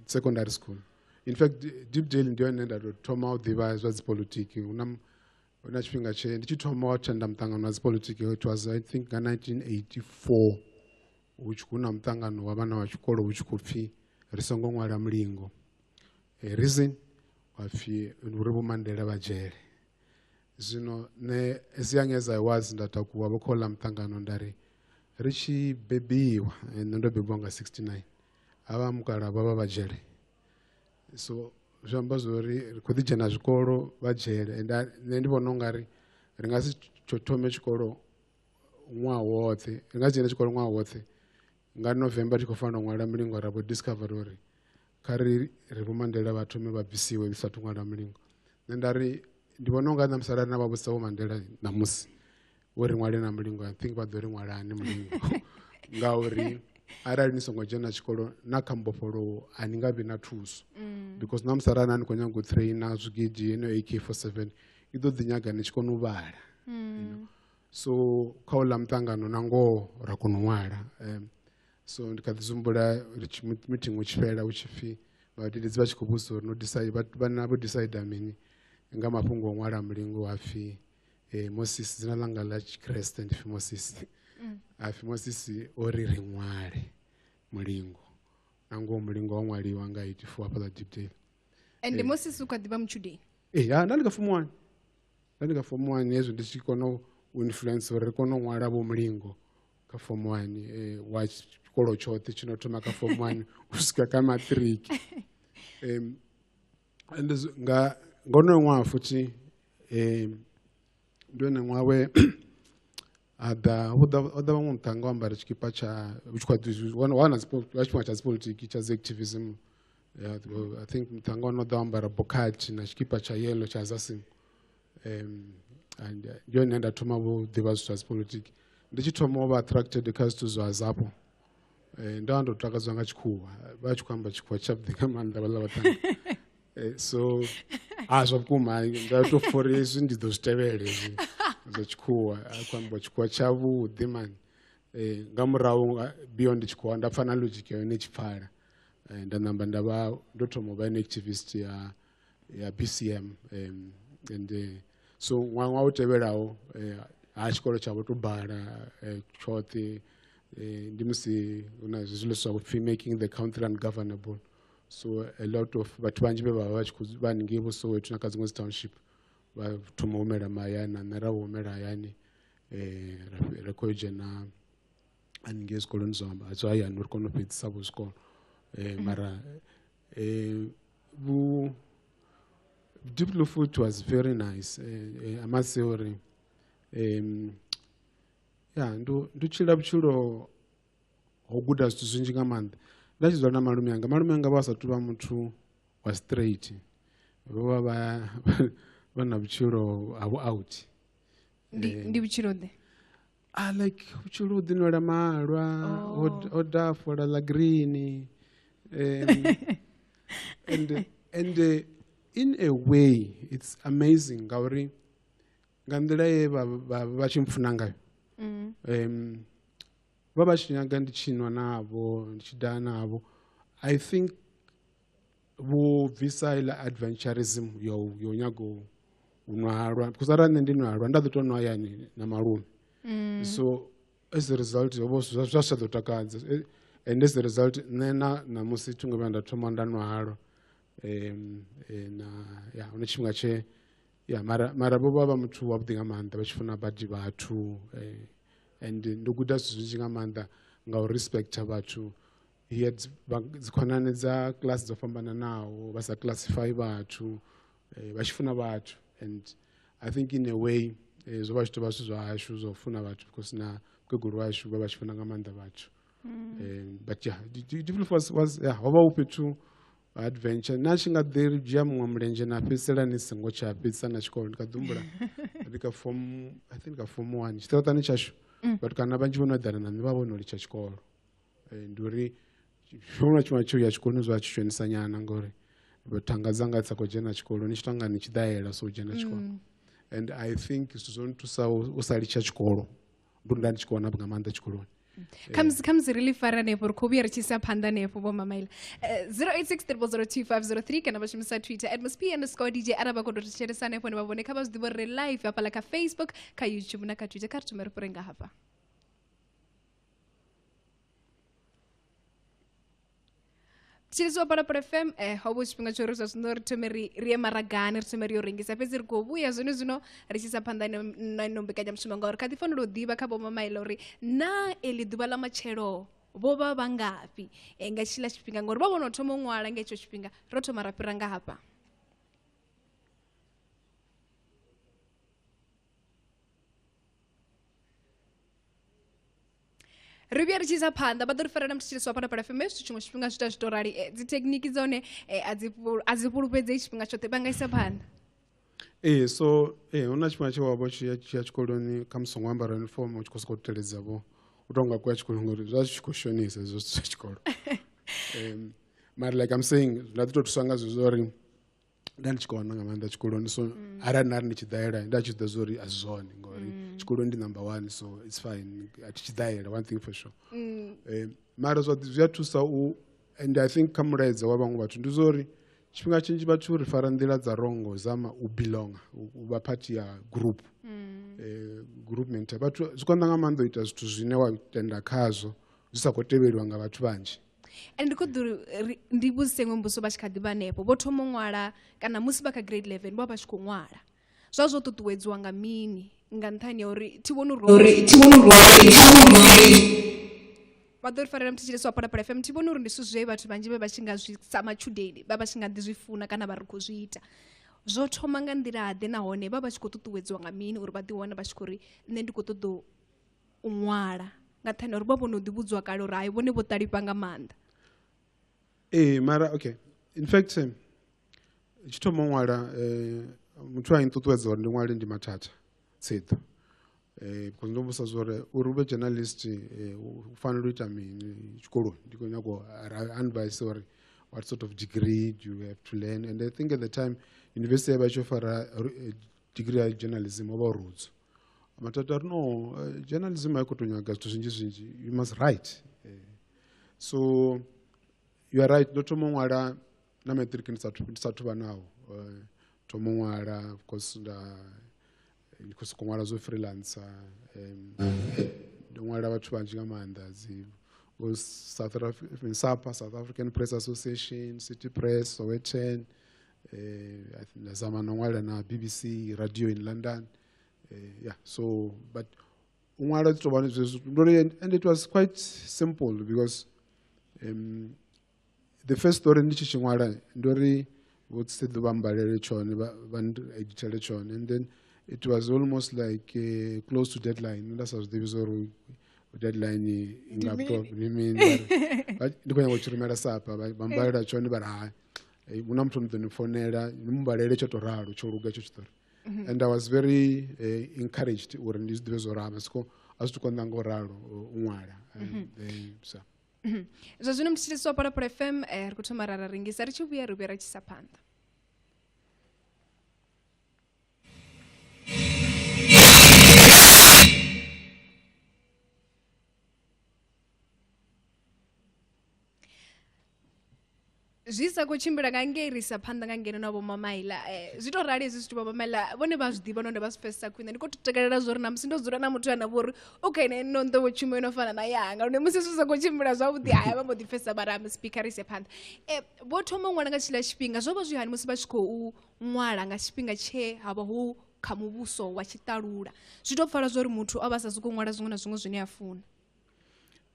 Secondary school. In fact, Deepdale ndi yone nda to thoma u ḓivha zwa dzipolitiki. Hu na tshifhinga tshe ndi tshi thoma u attenda muṱangano wa dzipolitiki. It was, I think, nga 1984, hu tshi hu na muṱangano wa vhana vha tshikolo, hu tshi khou pfhi ri songo ṅwala mulingo. Reason wa pfhi uri Vho Mandela vha dzhele. Zwino nṋe, as young as I was, nda takuwa vho khou ḽa muṱangano, nda ri ri tshi bebiwa, nṋe ndo bebiwa nga 69, havha mukala vha vha vha dzhele, so zwi amba zwori ri khou ḓi dzhena zwikolo vha dzhele. And nṋe ndi vhona ungari ri nga si thome tshikolo ṅwaha woṱhe, ri nga si dzhene tshikolo ṅwaha woṱhe, nga November tshi khou fanela u ṅwala mulingo, ra vho discover uri kha ri ri Vho Mandela vha thome vha bvisiwe ri sathu ṅwala mulingo. Nṋe nda ri ndi vhona unga ṋamusi arali na vha vhudzisa Vho Mandela ṋamusi vho ri ṅwale na mulingo, I think vha ḓo ri ṅwalani mulingo, ngauri arali ni songo dzhena tshikolo na kha mbofholowo a ni nga vhi na thuso, because na musi arali na ni khou nyaga u traina zwigidi eno AK47 i ḓo ḓi nyaga ni tshi kona u vhala. So kha uḽa muṱangano na ngoho ra kona u ṅwala. So ndi kha ḓi humbula meeting u tshi fhela, hu tshi pfhi vhadededzi vha tshi khou vhudzisa uri no decide, vhana vho decide mini nga mafhungo o ṅwala mulingo, hapfi Moses, dzina ḽanga ḽa Tshikreste ndi pfi Moses, hapfi Moses o ri ri ṅwale mulingo. Na ngoho mulingo wa ṅwaliwa nga 84 hafhaḽa Deepdale. And Moses u kha ḓi vha mutshudeni? Ee, ha, nda ndi kha form one, nda ndi kha form one hezwo ndi tshi kona u influence uri ri kone u ṅwala vho mulingo kha form one, wa tshikolo tshoṱhe tshi no thoma kha form one u swika kha matric. And nga ngonoyo ṅwaha futhi, ndi wone ṅwaha we ha ḓa ho ḓa vhaṅwe muṱhannga o ambara tshikipa tsha hu tshi khou ḓi- wana wa tshifhinga tsha dzipolitiki, tsha dzi activism. Yeah, I think muṱhannga o no ḓa o ambara bokhathi na tshikipa tsha yellow tsha zasim, and ndi yone nda thoma vho ḓivha zwithu zwa dzipolitiki, ndi tshi thoma u vha attracted kha zwithu zwa zapo. Ndo vha ndo takadzwa nga tshikhuwa, vha tshi khou amba tshikhuwa tshavhuḓi nga maanḓa vhaḽa vhaṱhannga. So a zwa vhukuma nda to pfha uri hezwi ndi ḓo zwi tevhela hezwi zwa tshikhuwa, a khou ambiwa tshikhuwa tshavhuḓi mani. Nga murahu beyond tshikhuwa nda pfha na logic ya yone i tshi pfala. Nda namba nda vha ndo thoma u vha an activist ya BCM, and so ṅwaha u tevhelaho, ha tshikolo tsha vho to bala tshoṱhe, ndi musi hu na zwiḽa zwa upfhi making the country ungovernable. So a lot of vhathu vhanzhi vhe vha vha vha tshi khou vha haningei vho Soweto na kha dziṅwe dzi township vha thoma u humela mahayani, na nṋe ra humela hayani, ra khou dzhena haningei zwikoloni zwa hayani uri kone u fhedzisa vho zwikolo. Mara vhu Diepkloof it was very nice. I must say uri ya ndo tshila vhutshilo ho guda zwithu zwinzhi nga maanḓa. Nda tshi dzula na malume anga, malume anga vha sa tu vha muthu wa straight, vho vha vha na vhutshilo ha vhu out. Ndi vhutshilo ḓe? Ah, like vhutshilo u ḓinwela mahalwa, o da fola ḽa green, and in a way it's amazing ngauri nga nḓila ye vha tshi mpfuna ngayo, vha tshi nyaga ndi tshi nwa navho, ndi tshi daha navho. I think vho bvisa iḽa adventurism yo nyaga u nwa halwa, because arali nṋe ndi nwa halwa nda ḓo tou nwa hayani na malume. So as a result ho vha zwa sa ḓo takadza. And as a result nṋe na ṋamusi thi ngo vhuya nda thoma nda nwa halwa, na ya huna tshifhinga tshe ya mara vho vha vha muthu wavhuḓi nga maanḓa, vha tshi funa badi vhathu, and ndo guda zwithu zwinzhi nga maanḓa nga u respecta vhathu. He had dzikhonani dza class dzo fhambananaho, vha sa classify vhathu, vha tshi funa vhathu. And I think in a way, zwo vha zwi tovha zwithu zwa hashu zwa u funa vhathu, because na mukegulu washu vha vha tshi funa nga maanḓa vhathu. But yeah, Diepkloof was yeah, ho vha hu fhethu adventure na tshi nga ḓi dzhia muṅwe mulenzhe na fhedzisela ni songo tsha fhedzisa na tshikolo. Ndi kha ḓi humbula ndi ka form, I think ka form one, tshiṱiraṱani tshashu vhatukana vhanzhi vho no eḓana na nṋe vha vho no litsha tshikolo. Ndi uri tshiṅwe na tshiṅwe tsho ya tshikoloni zwa tshi shonisa nyana, ngori thanga dzanga dzi sa khou dzhena tshikolo, ni tshi tonga ni tshi ḓaela so u dzhena tshikolo. And I think zwithu zwo nthusaho u sa litsha tshikolo ndi uri nda ndi tshi khou wana nga maanḓa tshikoloni. Khamusi ri ḽi fara hanefho, ri khou vhuya ri tshi isa phanḓa hanefho Vho Mamaila. 0860002503 kana vha shumisa Twitter at @msp_dj arali vha khou tou thetshelesa hanefho hone vha vhone kha vha zwi ḓivhe uri ri live hafhaḽa kha Facebook, kha YouTube na kha Twitter. Kha ri thome ri fhire nga hafha. Tshilisi wa Phalaphala FM, ho vha hu tshifhinga tsho uri zwa zwino ri thome ri ye maragani, ri thome ri yo rengisa, fhedzi ri khou vhuya zwino zwino ri tshi isa phanḓa na ino mbekanyamushumo ngauri kha ḓi fanela u ḓivha kha Vho Mamaila uri na eḽi ḓuvha ḽa matshelo vho vha vha ngafhi nga tshiḽa tshifhinga, ngori vha vho no thoma u ṅwala nga hetsho tshifhinga, ro thoma ra fhira nga hafha. Ri vhuya ri tshi isa phanḓa, vha ḓo ri farela muthetshelesi wa Phalaphala FM. Hezwi tshiṅwe tshifhinga zwi ita zwi to rali, dzi thekhiniki dza hone a dzi fhulufhedzei tshifhinga tshoṱhe, vha nga isa phanḓa. Ee, so hu na tshifhinga tshe wa vha tshi ya tshikoloni kha musi songo ambara uniform, u tshi khou sokou teledza vho u tonga kuya tshikoloni ngori zwa zwi tshi khou shonisa hezwo zwithu zwa tshikolo. Mara like I'm saying, nda ḓi tou thuswa nga zwezwo uri nda ndi tshi kona nga maanḓa tshikoloni, so arali na ri ndi tshi ḓaela nda tshi ḓo zwa uri a si zwone ngori tshikoloni ndi number 1, so it's fine, a thi tshi ḓaela, one thing for sure. Mara zwa zwi a thusa u, and I think kha mulaedza wa vhaṅwe vhathu ndi zwa uri tshifhinga tshinzhi vhathu ri fara nḓila dza rongo zama u belonga, u vha part ya group. Group mentality. Vhathu zwi konḓa nga maanḓa u ita zwithu zwine wa tenda khazwo zwi sa khou tevheliwa nga vhathu vhanzhi. And ndi khou ḓo ndi vhudzise iṅwe mbudziso vha tshi kha ḓi vha hanefho, vho thoma u ṅwala kana musi vha kha grade 11 vho vha vha tshi khou ṅwala, zwa zwo ṱuṱuwedziwa nga mini? Nga nṱhani ya uri thi vhoni uri vha ḓo ri farela muthetshelesi wa Phalaphala FM, thi vhoni uri ndi zwithu zwe vhathu vhanzhi vhe vha tshi nga zwi sa matshudeni vha vha tshi nga ḓi zwi funa kana vha ri khou zwi ita. Zwo thoma nga nḓila ḓe nahone vha vha tshi khou ṱuṱuwedziwa nga mini uri vha ḓi wane vha tshi khou ri nṋe ndi khou ṱoḓa u ṅwala, nga nṱhani uri vha vhono ḓi vhudziwa kale uri hai vhone vho ṱalifha nga maanḓa? Ee, mara okay, in fact tshi thoma u ṅwala, muthu a nṱuṱuwedza uri ndi ṅwale ndi Mathatha Tsedu, because ndo vhudzisa zwa uri uri u vhe journalist u fanela u ita mini tshikoloni, ndi khou nyaga u advise uri what sort of degree do you have to learn, and I think at the time university ya vha tshi fara degree ya journalism ho vha hu Rhodes. Mathatha ri no, journalism a i khou tou nyaga zwithu zwinzhi zwinzhi, you must write. So you are right, ndo thoma u ṅwala na matric ndi sathu vha nawo. Thoma u ṅwala, of course ndi khou sokou ṅwala zwo freelancer. Ndo ṅwalela vhathu vhanzhi nga maanḓa, dzi vho South African SAPA, South African Press Association, City Press, Sowetan, nda zama na u ṅwalela na BBC Radio in London. Yeah, so but u ṅwala zwi tou vha zwezwo, ndo ri, and it was quite simple because the first story ndi tshi tshi ṅwala ndo ri vho Tsedu vha mbalele tshone, vha editele tshone, and then it was almost like close to deadline. Nda sa zwi ḓivhi zwa uri deadline i nga to ndi mini, ndi khou nyanga u tshi rumela SAPA, vha mbalela tshone vha ri hai, hu na muthu no ḓo ni founela ni mu mbalele tsho to ralo, tsho luga tsho tshiṱori. And I was very encouraged uri ndi zwi ḓivhe zwo ralo, masiko a zwi tu konḓa ngo ralo u ṅwala. So. Zwa zwino muthetshelesi wa Phalaphala FM, ri khou thoma ra rengisa, ri tshi vhuya ri vhuya ra tshi isa phanḓa. Zwi sa khou tshimbila nga ngei ri isa phanḓa nga ngeno na Vho Mamaila. Zwi to rali hezwi zwithu Vho Mamaila vhone vha zwi ḓivha nahone vha zwi pfesesa khwine. Ndi khou takalela zwo uri na musi ndo dzula na muthu ane a vha uri u kha ine no nḓowetshumo ino fana na yanga, lune musi zwi sa khou tshimbila zwavhuḓi haya vha mbo ḓi pfesesa vha ri speaker ri ise phanḓa. Vho thoma u ṅwala nga tshiḽa tshifhinga, zwo vha zwi hani musi vha tshi khou ṅwala nga tshifhinga tshe ha vha hu kha muvhuso wa tshiṱalula? Zwi tou pfala zwo uri muthu o vha sa sokou ṅwala zwiṅwe na zwiṅwe zwine a funa.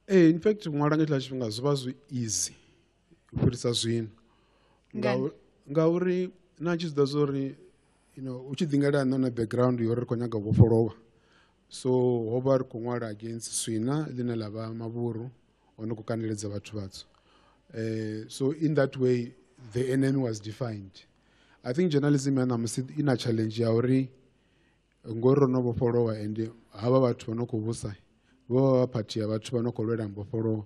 Ee, in fact u ṅwala nga tshiḽa tshifhinga zwo vha zwi easy u fhirisa zwino. Ngauri na tshi zwi ḓivha zwa uri u tshi ḓingela nṋe na background yo ri khou nyaga u vhofholowa, so ho vha ri khou ṅwala against swina ḽine ḽa vha mavhuru o no khou kandeledza vhathu vhatswu. So in that way the enemy was defined. I think journalism ya ṋamusi i na challenge ya uri ngori ro no vhofholowa and havha vhathu vha no khou vhusa vho vha vha party ya vhathu vha no khou lwela mbofholowo,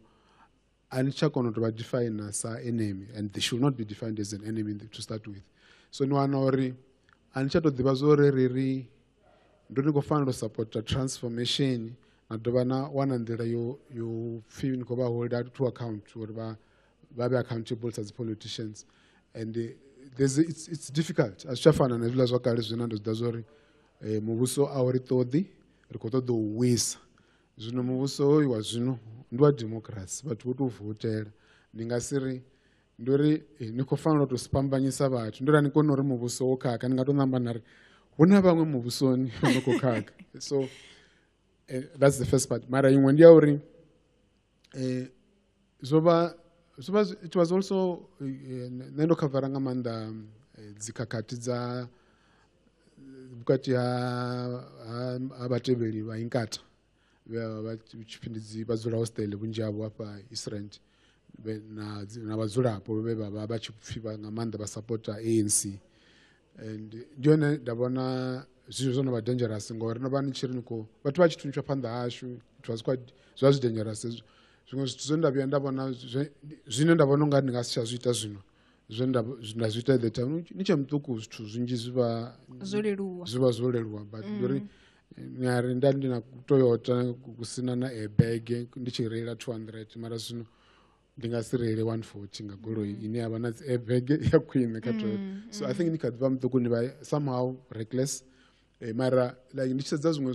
a ni tsha kona u tou vha define sa enemy, and they should not be defined as an enemy to start with. So ni wana uri a ni tsha tou ḓivha zwa uri ri ri ndo ni khou fanela u supporta transformation Na dovha na wana nḓila yo pfhi ni khou vha holder to account uri vha vhe accountable sa dzi politicians. And it's difficult. A zwi tsha fana na hezwiḽa zwa kale zwine nda zwi ḓivha zwa uri muvhuso a u ri ṱoḓi, ri khou ṱoḓa u wisa. Zwino muvhuso hoyu wa zwino ndi wa democracy, vhathu vho tou voutela. Ndi nga si ri ndi uri ni khou fanela u tou fhambanyisa vhathu. Ndi uri a ni koni uri muvhuso wo khakha, ni nga tou namba na ri hu na vhaṅwe muvhusoni vho no khou khakha. So that's the first part. Mara iṅwe ndi ya uri zwo vha it was also nṋe ndo khavara nga maanḓa dzikhakhathi dza vhukati ha vhatevheli vha Inkatha vha dzula hostel vhunzhi havho hafha East Rand na vhadzulapo vhe vha vha tshi pfhi nga maanḓa vha sapota ANC. And ndi hone nda vhona zwithu zwo no vha dangerous ngori no vha ni tshi ri ni khou vhathu vha tshi thuntsha phanḓa hashu, it was quite zwa zwi dangerous. Zwiṅwe zwithu zwe nda vhuya nda vhona zwine nda vhona unga ndi nga si tsha zwi ita zwino, zwe nda zwi ita the time ni tshe muṱuku, zwithu zwinzhi zwi vha zwo leluwa, zwi vha zwo leluwa. But ndi uri ngari nda ndi na Toyota kusina na airbag ndi tshi reila 200, mara zwino ndi nga si reile 140 nga goloi ine ya vha na dzi airbag ya khwine kha Toyota. So I think ndi kha ḓivha muṱuku, ndi vha somehow reckless. Mara like ndi tshi sedza zwiṅwe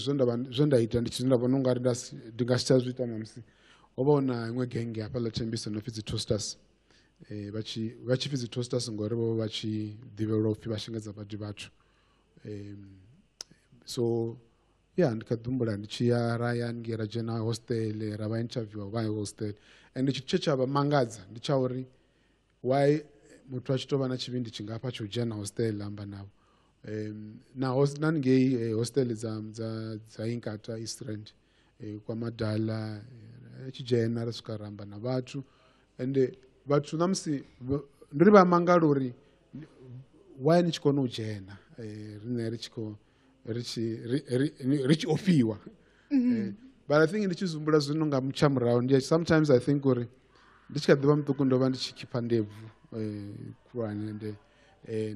zwe nda ita, ndi tshi nda vhona ungari ndi nga si tsha zwi ita ṋamusi. Ho vha hu na iṅwe genge hafhaḽa Thembisa no pfi dzi Toasters. Vha tshi pfi dzi Toasters ngori vho vha tshi ḓivhelwa upfhi vha shengedza badi vhathu. So yeah, ndi kha ḓi humbula ndi tshi ya ra ya haningei ra dzhena hostel, ra vha interview vha hostel. And tshithu tshe tsha vha mangadza ndi tsha uri why muthu a tshi tou vha na tshivhindi tshingafha tsho dzhena hostel amba navho. Na haningei hostel dza Inkatha East Rand, kwa Madala, tshi dzhena ra swika ra amba na vhathu. And vhathu ṋamusi ndi ri vha mangala uri why ni tshi kona u dzhena, riṋe ri tshi khou ri tshi ofhiwa. But I think ndi tshi humbula zwino nga tsha murahu, ndi sometimes I think uri ndi tshi kha ḓivha muṱuku ndo vha ndi tshi khipha ndebvu khulwane ende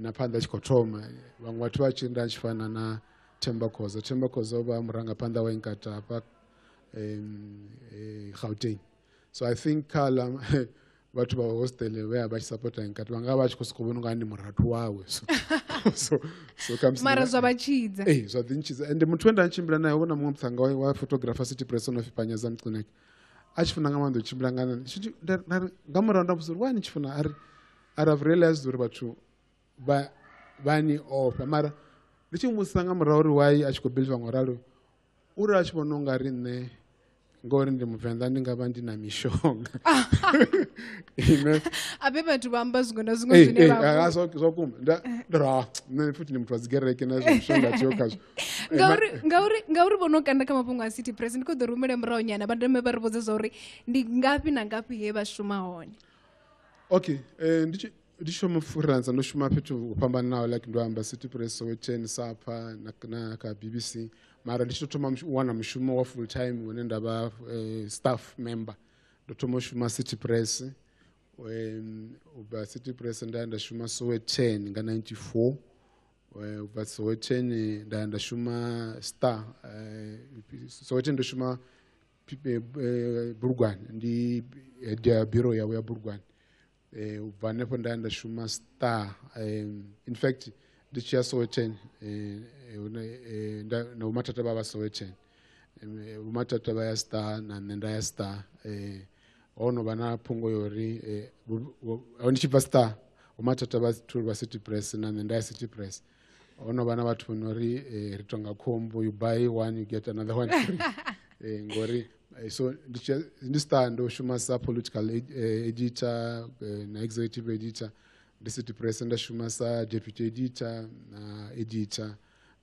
na phanḓa tshi khou thoma. Vhaṅwe vhathu vha tshi nda tshi fana na Themba Khoza. Themba Khoza o vha murangaphanḓa wa Inkatha hafha Gauteng. So I think khala vhathu vha hostel vhe vha tshi sapota Inkatha vha nga vha tshi khou sokou vhona unga ndi murathu wawe. So comes mara zwa vha tshidza. Zwa ḓi ntshidza. And muthu we nda tshimbila naye, vhona muṅwe muṱhanga wa photographer City Press ono pfi Panyaza Mcineka, a tshi funa nga maanḓa u tshimbila nga nṋe. Nga murahu nda vhudzisa uri why ni tshi funa, a ri I've realized uri vhathu vha ni ofha. Mara ndi tshi muvhudzisa nga murahu uri why a tshi khou believe ngo ralo, uri a tshi vhona unga ri nṋe ngori ndi muvenḓa ndi nga vha ndi na mishonga. Abe vhathu vha amba zwiṅwe na zwiṅwe zwine vha zwa kuma. Nda ra nṋe futhi ndi muthu wa dzigereke na zwa mishonga thiho khazwo. Ngauri vho no kanda kha mafhungo a City Press, ndi khou ḓo rumela murahu nyana vha dovhe vha ri vhudze zwa uri ndi ngafhi na ngafhi he vha shuma hone. Okay, ndi shuma freelancer, ndo shuma fhethu ho fhambananaho, like ndo amba City Press, Sowetan, Sapa na kha BBC. Mara ndi tshi thoma u wana mushumo wa full time une nda vha staff member, ndo thoma u shuma City Press. U bva City Press nda nda shuma Sowetan nga 94. U bva Sowetan nda nda shuma Star. Sowetan ndo shuma Bulugwane, ndi head ya bureau yawe ya Bulugwane. U bva hanefho nda nda shuma Star. In fact ndi tshi ya Sowetan, na Vho vha vha Sowetan, Vho Matata vha ya Star na nṋe nda ya Star. Ho no vha na phungo ya uri ndi tshi bva Star, Vho Matata vha vha City Press na nṋe nda ya City Press. Ho no vha na vhathu vho no ri ri tonga khombo, you buy one you get another one free. Ngori so ndi Star ndo shuma sa political editor na executive editor. Ndi City Press nda shuma sa deputy editor na editor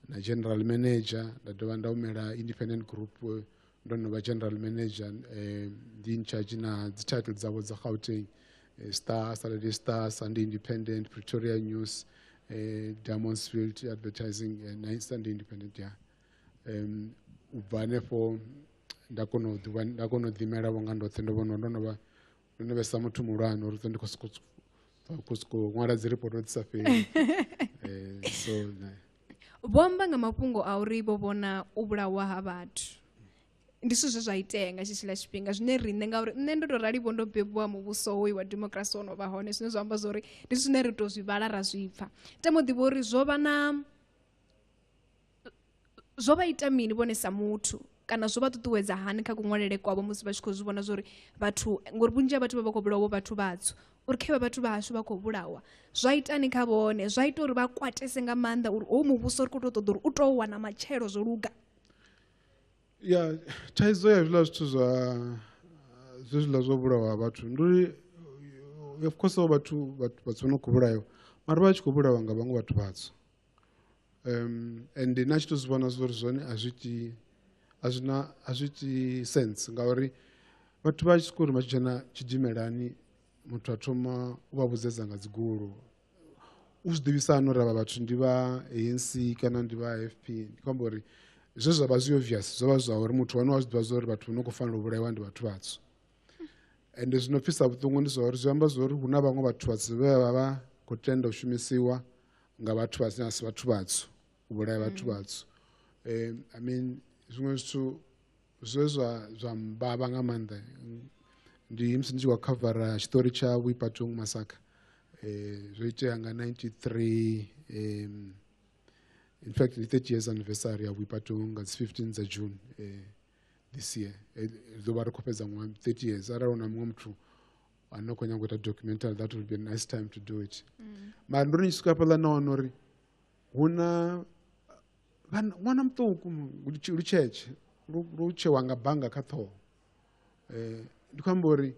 na general manager. Nda dovha nda humela Independent Group, ndo no vha general manager, ndi in charge na dzi title dzavho dza Gauteng, Star, Saturday Star, Sunday Independent, Pretoria News, Diamondsfield Advertising, na Sunday Independent. Ya u bva hanefho nda kona u ḓi nda kona u ḓimela vho nga ndoṱhe, ndo vhona ndo no vha ndo no vhesa muthu muhulwane uri ndi khou sokou ṅwala dzi ripoto dzi sa fheli. So vho amba nga mafhungo a uri vho vhona u vhulawa ha vhathu. Ndi zwithu zwe zwa itea nga tshetshiḽa tshifhinga zwine riṋe ngauri nṋe ndo to rali vho ndo bebiwa muvhuso hoyu wa democracy wo no vha hone, zwine zwa amba zwori ndi zwine ri to zwi vhala ra zwi pfa. Temo ḓivha uri zwo vha na zwo vha ita mini vhone sa muthu kana zwo vha ṱuṱuwedza hani kha kuṅwalele kwavho musi vha tshi khou zwi vhona zwori vhathu, ngori vhunzhi ha vhathu vha vha khou vhulawa vhathu vhatswu, uri khevha vhathu vha hashu vha khou vhulawa, zwa itani kha vhone, zwa ita uri vha kwatese nga maanḓa uri hoyu muvhuso ri khou tou ṱoḓa uri u tou wana matshelo zwo luga. Ya thaidzo ya hezwiḽa zwithu zwa zwezwiḽa zwo vhulawa vhathu ndi uri of course vho vhathu vhathu vha no khou vhulaiwa, mara vha tshi khou vhulawa nga vhaṅwe vhathu vhatswu. And na tshi to zwi vhona uri zwone a zwi iti a zwi iti sense, ngauri vhathu vha tshi khou ri vha tshi dzhena tshidimelani muthu a thoma u vha vhudzedza nga dzigulu, u zwi ḓivhisa hani uri avha vhathu ndi vha ANC kana ndi vha AFP. Ndi khou amba uri zwe zwa vha zwi obvious zwo vha zwa uri muthu wane wa zwi ḓivha zwa uri vhathu vho no khou fanela u vhulaiwa ndi vhathu vhatswu. Ende zwino pfisa vhuṱungu ndi zwa uri zwi amba zwa uri hu na vhaṅwe vhathu vhatswu vhe vha vha khou tenda u shumisiwa nga vhathu vha si vhathu vhatswu u vhulaya vhathu vhatswu. I mean zwiṅwe zwithu zwe zwa mbavha nga maanḓa ndi musi ndi tshi khou khavara tshiṱori tsha Boipatong Massacre, zwo itea nga 93, in fact ndi 30 years anniversary ya Boipatong nga dzi 15 dza June this year. Ri ḓo vha ri khou fhedza ṅwaha 30 years. Arali hu na muṅwe muthu ane a khou nyanga u ita documentary, that will be a nice time to do it. Mara ndo ri ndi tshi swika hafhaḽa na wana uri hu na ṅwana muṱuku lutshetshe lu tshewa nga bannga kha ṱhoho. Ndi khou amba uri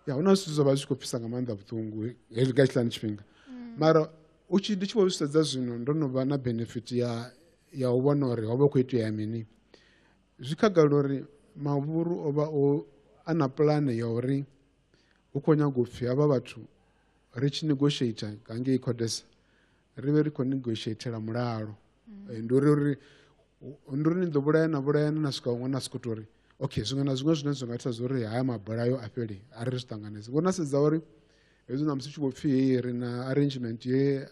ya hu na zwithu zwa vha zwi khou pfisa nga maanḓa vhuṱungu hezwi nga tshiḽani tshifhinga, mara u tshi ndi tshi vho zwi sedza zwino ndo no vha na benefit ya u vhona uri ho vha hu khou itea mini. Zwi khagala uri mavhuru o vha o a na pulane ya uri hu khou nyaga u pfhi havha vhathu ri tshi negotiate ngei CODESA ri vhe ri khou negotiatela mulalo. Ndi uri ndi uri ni ḓo vhulayana vhulayana na swika huṅwe na sokou tou uri okay zwiṅwe na zwiṅwe zwine zwa nga ita zwa uri haya mabulayo a fhele a ri zwi ṱanganedze. Ngori na sedza uri hezwi na musi tshi vho pfhi hei ri na arrangement ye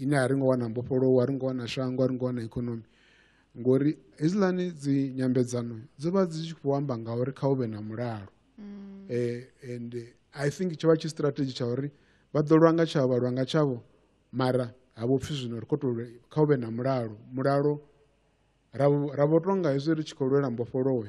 ine a ri ngo wana mbofholowo, a ri ngo wana shango, a ri ngo wana economy, ngori hedziḽani dzi nyambedzano dzo vha dzi tshi khou amba nga uri kha hu vhe na mulalo. And I think tsho vha tshi strategy tsha uri vha ḓo lwa nga tshavho, vha lwa nga tshavho, mara ha vho pfhi zwino ri khou tou kha hu vhe na mulalo. Mulalo ra vho tonga hezwi ri tshi khou lwela mbofholowo,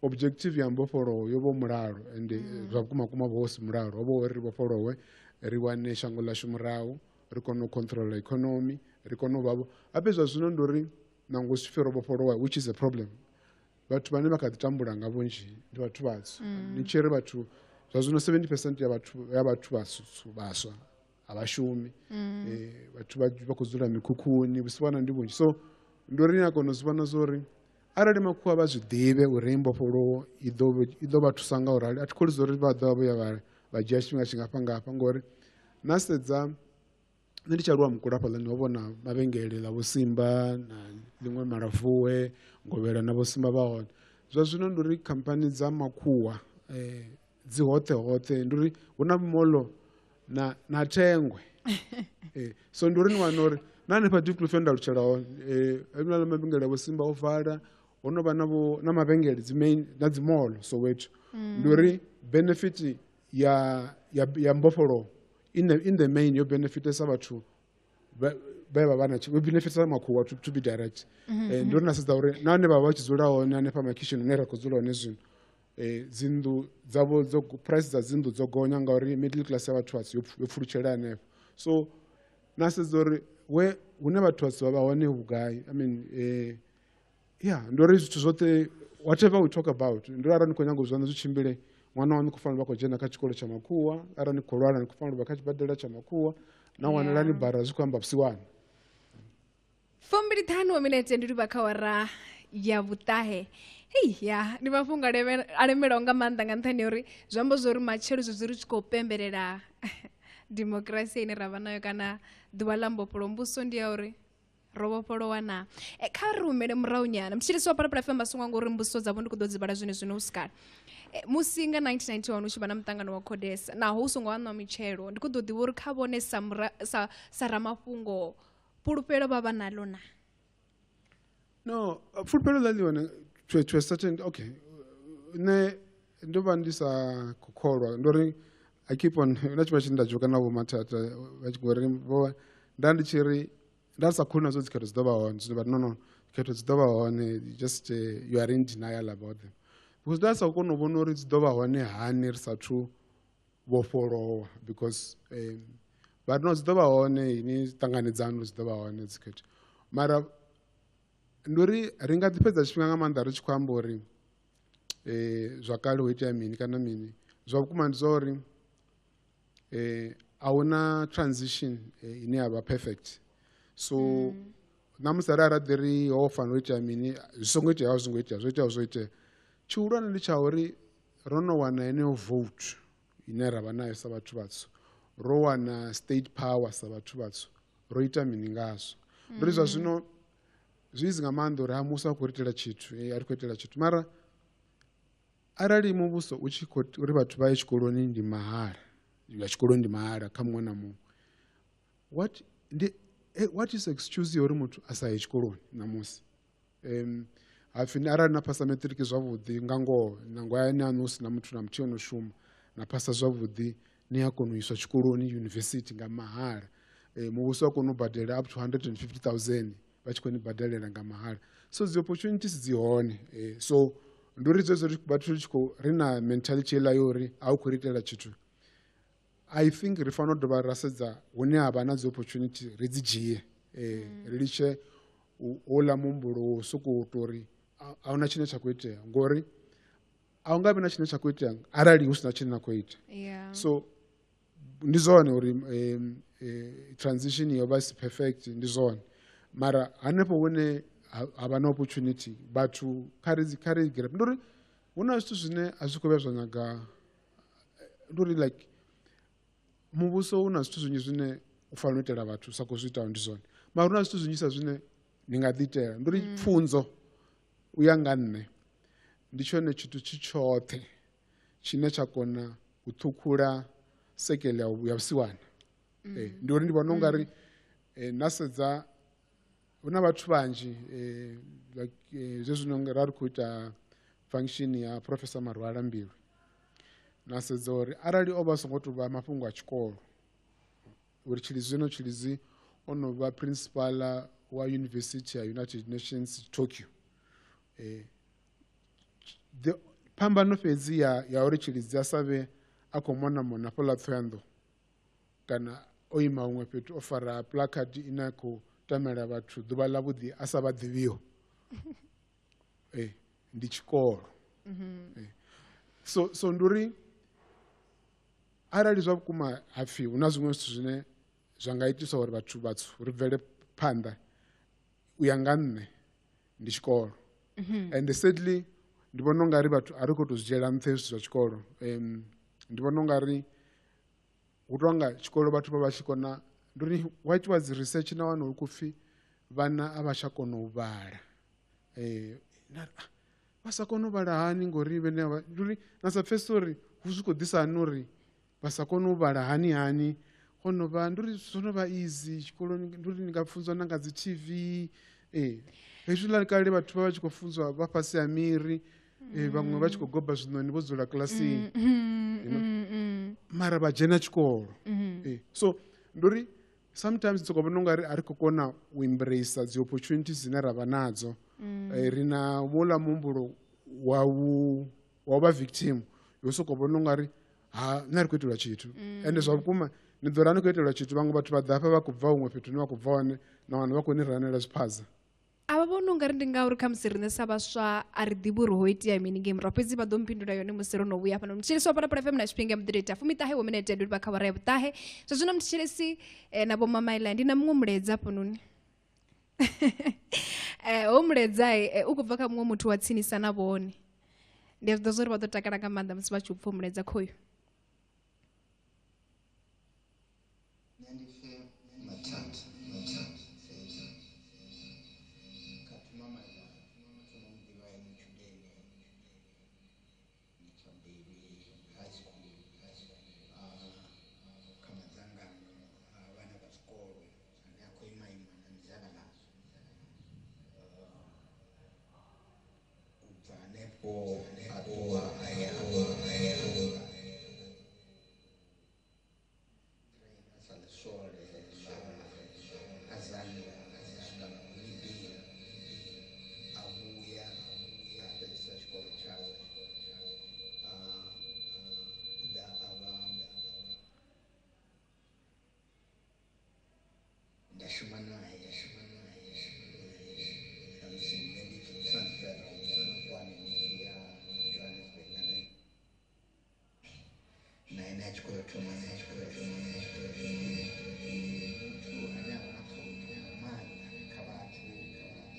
objective ya mbofholowo yo vho mulalo, and zwa vhukuma kuma vho si mulalo, ho vho uri ri vhofholowe ri wane shango ḽashu murahu, ri kone u control economy, ri kone u vha vho. Habe zwa zwino ndi uri nangwe zwi pfhi ro vhofholowa, which is a problem, vhathu vhane vha kha ḓi tambula nga vhunzhi ndi vhathu vhatswu. Ni tshi ri vhathu zwa zwino 70% ya vhathu vhaswa a vha shumi, vhathu vha khou dzula mikhukhuni, vhusiwana ndi vhunzhi. So ndi uri ni a kona u zwi vhona zwa uri arali makhuwa vha zwi ḓivhe uri mbofholowo i ḓo vha thusa nga u rali, a thi kholwi uri vha ḓo vhuya vha dzhia tshifhinga tshingafha ngafha, ngori na sedza nṋe ndi tshi aluwa mukula hafhaḽani ho vhona mavhengele ḽa Vho Simba na ḽiṅwe Malavuwe, Ngovhela na Vho Simba vha hone. Zwa zwino ndi uri khamphani dza makhuwa dzi hoṱhe hoṱhe, ndi uri hu na molo na thengwe. So ndi uri ni wana uri na hanefha Diepkloof nda alutshela hone, hezwiḽa mavhengele a Vho Simba o vala, ho no vha na mavhengele dzi main na dzi mall Soweto. Ndi uri benefit ya mbofholowo in the main yo benefitesa vhathu vhe vha vha na yo benefitesa makhuwa to be direct. Ndi uri na sedza uri na hone vha vha tshi dzula hone hanefha makhishini hune ra khou dzula hone zwino, dzinnḓu dzavho dzo price dza dzinnḓu dzo gonya ngauri middle class ya vhathu vhatsu yo pfulutshela hanefho. So na sedza uri we hune vhathu vhatsu vha vha hone vhugai. I mean yeah, ndi uri zwithu zwoṱhe whatever we talk about, ndi uri arali ni khou nyaga u zwi zwi tshimbile, ṅwana waṋu khou fanela u vha khou dzhena kha tshikolo tsha makhuwa, arali ni khou lwala ni khou fanela u vha kha tshibadela tsha makhuwa, na wanelani bara zwi khou amba vhusiwana. 25 wa minete ndi livha kha awara ya vhuṱahe. Hei ya ndi mafhungo a lemelaho nga maanḓa nga nṱhani ha uri zwi amba zwa uri matshelo zwezwi ri tshi khou pembelela democracy ine ra vha nayo kana ḓuvha ḽa mbofholowo, mbudziso ndi ya uri ro vhofholowa na. Kha ri humele murahu nyana mutshilisi wa Phalaphala FM vha songo ngori mbudziso dzavho ndi khou ḓo dzi vhala zwine zwino u sikala. Musi nga 1991 hu tshi vha na muṱangano wa CODESA, naho hu songo aṋwa mitshelo, ndi khou ḓo ḓivha uri kha vhone sa ramafhungo fhulufhelo vha vha naḽo na? No, fulufhelo ḽa ḽi hone to a certain, okay. Nṋe ndo vha ndi sa khou kholwa, ndo ri I keep on na tshifhinga tshine nda dzhoka na vho mathata vha tshi khou ri vho nda ndi tshi ri nda sa kholwi na zwo dzikhetho dzi ḓo vha hone, zwino vha ri no no khetho dzi ḓo vha hone, just you are in denial about them, because nda sa koni u vhona uri dzi ḓo vha hone hani ri sathu vhofholowa, because vha ri no dzi ḓo vha hone ini ṱanganedzani dzi ḓo vha hone dzikhetho. Mara ndi uri ri nga ḓi fhedza tshifhinga nga maanḓa ri tshi khou amba uri zwa kale ho itea mini kana mini. Zwa vhukuma ndi zwa uri a huna transition ine ya vha perfect, so ṋamusi arali ra ḓi ri ho fanela u itea mini, zwi songo itea zwi songo itea, zwo iteaho zwo itea. Tshihulwane ndi tsha uri ro no wana heneyo vote ine ra vha nayo sa vhathu vhatswu, ro wana state power sa vhathu vhatswu, ro ita mini ngazwo? Ndi uri zwa zwino zwi easy nga maanḓa uri ha muvhuso a khou ri itela tshithu, a ri khou itela tshithu, mara arali muvhuso u tshi khou uri vhathu vha ye tshikoloni ndi mahala, ya tshikoloni ndi mahala kha muṅwe na muṅwe, what ndi what is excuse ya uri muthu a sa ye tshikoloni ṋamusi? Hapfi arali na phasa matric zwavhuḓi nga ngoho nangwe hayani aṋu hu sina muthu na muthihi ono shuma, na phasa zwavhuḓi ni a kona u iswa tshikoloni yunivesithi nga mahala, muvhuso wa kona u badela up to 150,000 vha tshi khou ni badelela nga mahala. So dzi opportunities dzi hone, so ndi uri zwezwo vhathu ri tshi khou ri na mentality heiḽa yo uri a u khou ri itela tshithu, I think ri fanela u dovha ra sedza hune ha vha na dzi opportunity ri dzi dzhie, ri litshe houḽa muhumbulo wo sokou tou ri a huna tshine tsha khou itea, ngori a hu nga vhi na tshine tsha khou itea arali hu sina tshine na khou ita. So ndi zwone uri transition yo vha si perfect, ndi zwone, mara hanefho hune ha vha na opportunity vhathu kha ri grab. Ndi uri hu na zwithu zwine a zwi khou vhuya zwa nyaga, ndi uri like muvhuso u na zwithu zwinzhi zwine u fanela u itela vhathu sa khou zwi itaho, ndi zwone, mara hu na zwithu zwinzhisa zwine ni nga ḓi itela. Ndi uri pfunzo u ya nga nṋe ndi tshone tshithu tshi tshoṱhe tshine tsha kona u ṱhukhula sekele ya vhusiwana. Ndi uri ndi vhona ungari na sedza hu na vhathu vhanzhi like zwezwino ra ri khou ita function ya Professor Marwala Mbilu, na sedza uri arali o vha songo tou vha mafhungo a tshikolo, uri Tshilidzi Tshilidzi o no vha principal wa University ya United Nations Tokyo, phambano fhedzi ya uri Tshilidzi a sa vhe a khou mona mona fhaḽa Thohoyandou kana o ima huṅwe fhethu o fara placard ine a khou tamela vhathu ḓuvha ḽa vhuḓi a sa vha ḓivhiho, ndi tshikolo. So ndi uri arali zwa vhukuma hapfi hu na zwiṅwe zwithu zwine zwa nga itisa uri vhathu vhatswu ri bvele phanḓa, u ya nga nṋe ndi tshikolo. And sadly ndi vhona ungari vhathu a ri khou tou zwi dzhiela nṱha zwithu zwa tshikolo. Ndi vhona ungari hu tou nga tshikolo vhathu vha vha tshi kona, ndi uri wa itiwa dzi research na wana hu khou pfhi vhana a vha tsha kona u vhala. Vha sa kone u vhala hani ngori vhene ndi uri na sa pfhesesi uri hu zwi khou ḓisa hani uri vha sa kone u vhala hani hani, ho no vha ndi uri zwo no vha easy tshikoloni, ndi uri ni nga funzwa na nga dzi TV. Hezwiḽa kale vhathu vha vha tshi khou funzwa vha fhasi ha miri, vhaṅwe vha tshi khou goba zwiṋoni vho dzula kilasini, mara vha dzhena tshikolo. So ndi uri sometimes soko vhona ungari a ri khou kona u embrace dzi opportunities dzine ra vha nadzo. Ri na houḽa muhumbulo wa u vha victim, yo soko vhona ungari ha nṋe a ri khou itelwa tshithu. Ende zwa vhukuma ni ḓo ri a ni khou itelwa tshithu, vhaṅwe vhathu vha ḓa hafha vha khou bva huṅwe fhethu hune vha khou bva hone, na wana vha khou ni ranela zwiphaza. A vha vhoni ungari ndi ngauri khamusi riṋe sa vhaswa a ri ḓivhi uri ho itea mini ngei murahu, fhedzi vha ḓo mphindula yone musi ro no vhuya hafhanoni. Mthetshelesi wa Phalaphala FM na tshifhinga ya muḓireta 19 wa minete ndi livha kha awara ya vhuṱahe. Zwa zwino mthetshelesi na Vho Mamaila ndi na muṅwe mulaedza hafhanoni. Ho mulaedza u khou bva kha muṅwe muthu wa tsinisa na vhone. Ndi a zwi ḓivha zwa uri vha ḓo takala nga maanḓa musi vha tshi upfha mulaedza khoyu. Tanzania a swika Libya a vhuya a fhedzisa tshikolo tshawe a ḓa a vha nda shuma naye na musi nṋe ndi tshi transfer u bva Polokwane ndi tshi ya Johannesburg nga na ene a tshi khou yo thoma muthu ane a vha na ṱhompho nga maanḓa kha vhathu